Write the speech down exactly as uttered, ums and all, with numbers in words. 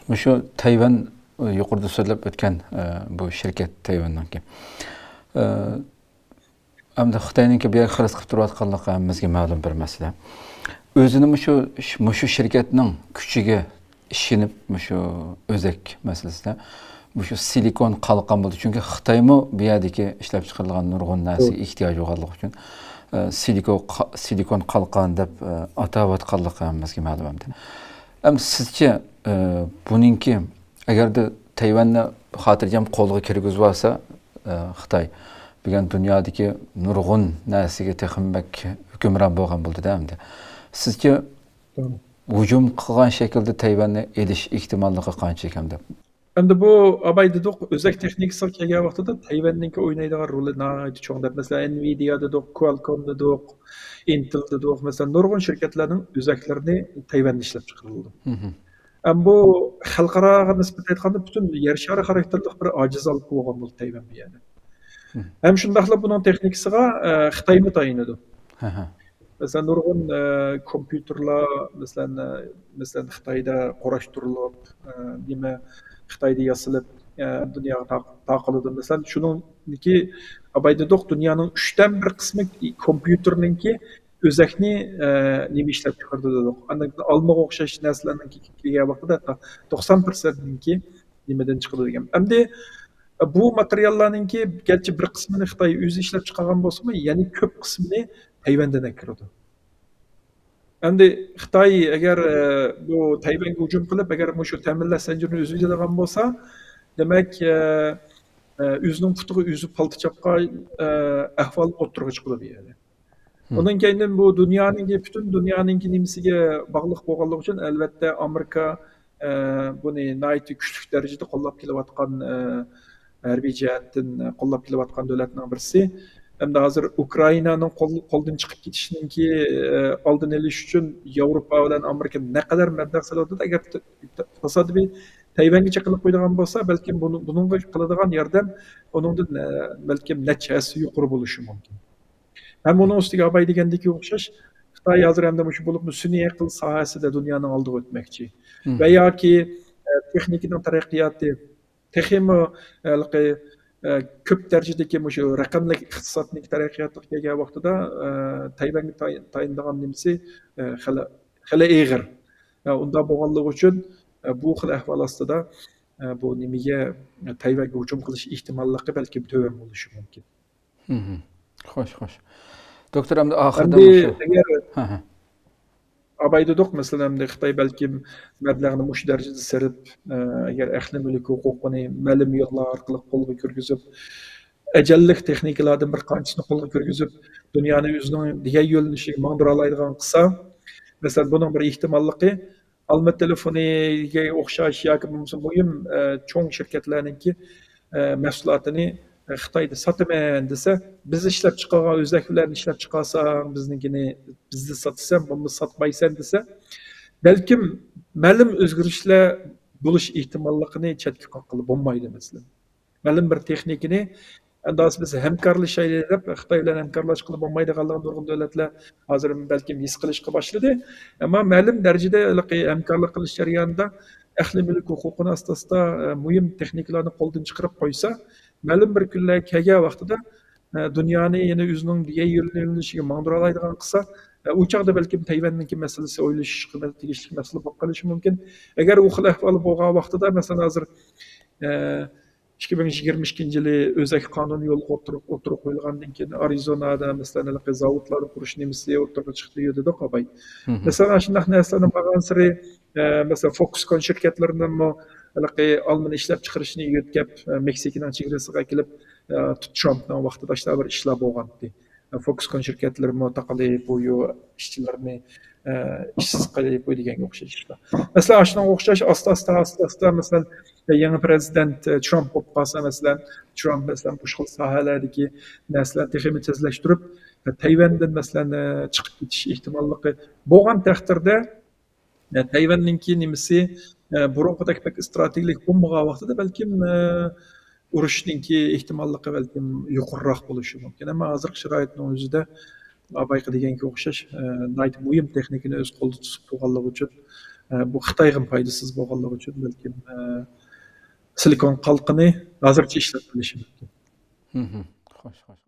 مۇشۇ تەيۋەن، ئە، يۇقىرىدا سۆزلەپ ئۆتكەن، ئە، بۇ شىركەت تەيۋەننىڭكى. ئە، ئەمدى خىتاينىڭكى بۇ يەرگە خىرىس قىلىپ تۇرۇۋاتقانلىقى ھەممىمىزگە مەلۇم بىر مەسىلە. ئۆزىنى مۇشۇ، مۇشۇ شىركەتنىڭ كۈچىگە ئىشىنىپ، مۇشۇ ئۆزەك مەسىلىسىدە مۇشۇ سىلىكون قالقان بولدى. چۈنكى خىتايمۇ بۇ يەردىكى ئىشلەپ چىقىرىلغان نۇرغۇن نەرسىگە توغرا. ئېھتىياجى بولغانلىقى ئۈچۈن، ئە، سىلىكو-، قا-، سىلىكون قالقان دەپ، ئە، ئاتاۋاتقانلىقى ھەممىمىزگە مەلۇم ئەمدى. ئەمدى سىزچە، ئە، بۇنىڭكى ئەگەردە تەيۋەننى خاتىرجەم قولىغا كىرگۈزۈۋالسا، ئە، خىتاي، بۈگۈن دۇنيادىكى نۇرغۇن نەرسىگە تېخىمۇ بەك ھۆكۈمران بولغان بولدىدە ئەمدى. سىزچە توغرا. ھۇجۇم قىلغان شەكىلدە تەيۋەننى ئېلىش ئېھتىماللىقى قانچىلىك ئەمدى؟ ئەمدى بۇ ئاباي دېدۇق، ئۆزەك تېخنىكىسىغا كەلگەن ۋاقتىدا تەيۋەننىڭكى ئوينايدىغان رولى ناھايىتى چوڭ دەپ، مەسىلەن، ئېنۋىدىيا دېدۇق، كوالكوم دېدۇق، ئىنتېل دېدۇق، مەسىلەن، نۇرغۇن شىركەتلەرنىڭ ئۆزەكلىرىنى تەيۋەندە ئىشلەپ چىقىرىلىدۇ. مم. ئەمما بۇ خەلقئاراغا نىسبەتەن ئېيتقاندا پۈتۈن يەر شارى خاراكتېرلىك بىر ئاجىز ھالەتكە بولغان بولدى تەيۋەن بۇ يەردە. مم. ھەم شۇنداقلا بۇنىڭ تېخنىكىسىغا، ئە، خىتايمۇ تايىنىدۇ. ھە، ھە. مەسىلەن، نۇرغۇن، ئە، كومپيۇتېرلار، مەسىلەن، ئە، مەسىلەن، خىتايدا قۇراشتۇرۇلۇپ، ئە، نېمە، خىتايدا ياسىلىپ، ئە، دۇنياغا تار-، تارقىلىدۇ. مەسىلەن، شۇنىڭدىكى، ئاباي دېدۇق، دۇنيانىڭ ئۈچتىن بىر قىسمى كومپيۇتېرنىڭكى ئۆزەكنى، ئە، نېمە ئىشلەپ چىقىرىدۇ دېدۇق. ئاندىن كېيىن ئالمىغا ئوخشاش نەرسىلەرنىڭكى كەلگەن ۋاقتىدا ھەتتا توقسان پىرسەنتنىڭكى نېمىدىن چىقىدۇ دېگەن. ئەمدى بۇ ماتېرىياللارنىڭكى گەرچە بىر قىسمىنى خىتاي ئۆزى ئىشلەپ چىقارغان بولسىمۇ، يەنە كۆپ قىسمىنى تەيۋەندىن ئەكىرىدۇ. ئەمدى خىتاي ئەگەر، ئە، بۇ تەيۋەنگە ھۇجۇم قىلىپ، ئەگەر مۇشۇ تەمىنلەش زەنجىرىنى ئۈزۈۋېتىدىغان بولسا، دېمەك، ئە، ئە، ئۆزىنىڭ پۇتىغا ئۆزى پالتا چاپقان، ئە، ئەھۋال ئوتتۇرىغا چىقىدۇ بۇ يەردە. مم. ئۇنىڭ كەينىدىن بۇ دۇنيانىڭكى، پۈتۈن دۇنيانىڭكى نېمىسىگە باغلىق بولغانلىقى ئۈچۈن، ئەلۋەتتە، ئامېرىكا، ئە، بۇنى ناھايىتى كۈچلۈك دەرىجىدە قوللاپ كېلىۋاتقان، ئە، ھەربىي جەھەتتىن قوللاپ كېلىۋاتقان دۆلەتنىڭ بىرسى. ئەمدى ھازىر ئۇكرائىنانىڭ قول-، قولدىن چىقىپ كېتىشىنىڭكى، ئە، ئالدىنى ئېلىش ئۈچۈن ياۋروپا بىلەن ئامېرىكا نەقەدەر مەبلەغ سېلىۋاتىدۇ. ئەگەر ت-، ت-، تاسادىپىي تەيۋەنگە چېقىلىپ قويىدىغان بولسا، بەلكىم بۇنىڭ، بۇنىڭغا قىلىدىغان ياردەم ئۇنىڭدىن، ئە، بەلكىم نەچچە ھەسسە يۇقىرى بولۇشى مۇمكىن. ھەم ئۇنىڭ ئۈستىگە ئاباي دېگەندىكى ئوخشاش، خىتاي ھازىر ئەمدى مۇشۇ بولۇپمۇ سۈنئىي ئەقىل ساھەسىدە دۇنيانىڭ ئالدىغا ئۆتمەكچى. مم. ۋە ياكى، ئە، تېخنىكىنىڭ تەرەققىياتى تېخىمۇ، ھېلىقى، ئە، كۆپ دەرىجىدىكى مۇشۇ رەقەملىك ئىقتىسادنىڭ تەرەققىياتىغا كەلگەن ۋاقتىدا، ئە، تەيۋەنگە تاي-، تايىنىدىغان نېمىسى، ئە، خېلى، خېلى ئېغىر. ئە، ئۇنداق بولغانلىقى ئۈچۈن، ئە، بۇ خىل ئەھۋال ئاستىدا، ئە، بۇ نېمىگە، تەيۋەنگە ھۇجۇم قىلىش ئېھتىماللىقى بەلكىم تۆۋەن بولۇشى مۇمكىن. مم. خوش، خوش. دوكتور، ئەمدى ئاخىردا ئەمدى مۇشۇ. ئەگەر ھە، ھە. ئاباي دېدۇق، مەسىلەن، ئەمدى خىتاي بەلكىم مەبلەغنى مۇشۇ دەرىجىدە سېلىپ، ئە، ئەگەر ئەھلى مۈلۈك ھوقۇقىنى مەلۇم يوللار ئارقىلىق قولغا كىرگۈزۈپ، ئەجەللىك تېخنىكىلاردىن بىر قانچىسىنى قولغا كىرگۈزۈپ، دۇنيانى ئۆزىنىڭ دېگەن يۆنىلىشىگە ماڭدۇرالايدىغان قىلسا، مەسىلەن، بۇنىڭ بىر ئېھتىماللىقى ئالما تېلېفونىگە ئوخشاش ياكى بولمىسا مۇھىم، ئە، چوڭ شىركەتلەرنىڭكى، ئە، مەھسۇلاتىنى، ئە، خىتايدا ساتىمەن دېسە، بىز ئىشلەپ چىقارغان ئۆزەك بىلەن ئىشلەپ چىقارساڭ، بىزنىڭكىنى بىزدە ساتىسەن، بولمىسا ساتمايسەن دېسە، بەلكىم مەلۇم ئۆزگىرىشلەر بولۇش ئېھتىماللىقىنى چەتكە قاققىلى بولمايدۇ، مەسىلەن. مەلۇم بىر تېخنىكىنى، ئەمدى ھازىر بىز ھەمكارلىشايلى دەپ، خىتاي بىلەن ھەمكارلاشقىلى بولمايدىغانلىقىنى نۇرغۇن دۆلەتلەر ھازىر بەلكىم ھېس قىلىشقا باشلىدى. ئەمما مەلۇم دەرىجىدە ھېلىقى ھەمكارلىق قىلىش جەريانىدا ئەھلى مۈلۈك ھوقۇقىنى ئاستا-ئاستا، ئە، مۇھىم تېخنىكىلارنى قولدىن چىقىرىپ قويسا، مەلۇم بىر كۈنلەر كەلگەن ۋاقتىدا، ئە، دۇنيانى يەنە ئۆزىنىڭ دېگەن يۆنىلىشىگە ماڭدۇرالايدىغان قىلسا، ئە، ئۇ چاغدا بەلكىم تەيۋەننىڭكى مەسىلىسى ئويلىشىشقا تېگىشلىك مەسىلە بولۇپ قېلىشى مۇمكىن. ئەگەر ئۇ خىل ئەھۋال بولغان ۋاقتىدا، مەسىلەن، ھازىر، ئە، ئىككى مىڭ يىگىرمە ئىككىنچى يىلى ئۆزەك قانۇن يولغا ئوتتۇرا-، ئوتتۇرىغا قويۇلغاندىن كېيىن، ئارىزونادا، مەسىلەن، ھېلىقى زاۋۇتلارنى قۇرۇش نېمىسى ئوتتۇرىغا چىقتى دېدۇق، ئاباي. مم. مەسىلەن، ئاشۇنداق نەرسىلەرنى بارغانسېرى، ئە، مەسىلەن، فوكسكون شىركەتلىرىنىڭمۇ ھېلىقى ئالمىنى ئىشلەپ چىقىرىشنى يۆتكەپ، ئە، مېكسىكىنىڭ چېگرىسىغا ئەكېلىپ، ئە، ترامپنىڭ ۋاقتىدا شۇنداق بىر ئىشلار بولغانىدى. فوكسكون شىركەتلىرىمۇ تاقىلىپ، بۇ يۇ-، ئىشچىلىرىنى، ئە، ئىشسىز قىلىپ، بۇ دېگەنگە ئوخشاش ئىشلار. مەسىلەن، ئاشۇنىڭغا ئوخشاش ئاستا، ئاستا، ئاستا، ئاستا، مەسىلەن، يېڭى پىرېزىدېنت، ئە، ترامپ بولۇپ قالسا، مەسىلەن، ترامپ، مەسىلەن، مۇشۇ خىل ساھەلەردىكى نەرسىلەرنى تېخىمۇ تېزلەشتۈرۈپ، تەيۋەندىن، مەسىلەن، ئە، چىقىپ كېتىش ئېھتىماللىقى بولغان تەقدىردە، ئە، تەيۋەننىڭكى نېمىسى، ئە، بۇرۇنقىدەك بەك ئىستراتېگىيەلىك بولمىغان ۋاقتىدا بەلكىم، ئە، ئۇرۇشنىڭكى ئېھتىماللىقى بەلكىم يۇقىرىراق بولۇشى مۇمكىن. ئەمما ھازىرقى شارائىتنىڭ ئۆزىدە ئابايقا دېگەنگە ئوخشاش، ئە، ناھايىتى مۇھىم تېخنىكىنى ئۆز قولىدا تۇتۇپ تۇرغانلىقى ئۈچۈن، بۇ خىتايغىمۇ پايدىسىز بولغانلىقى ئۈچۈن بەلكىم سىلىكون قالقىنى ھازىرچە ئىشلەتمىلىشى مۇمكىن. خوش خوش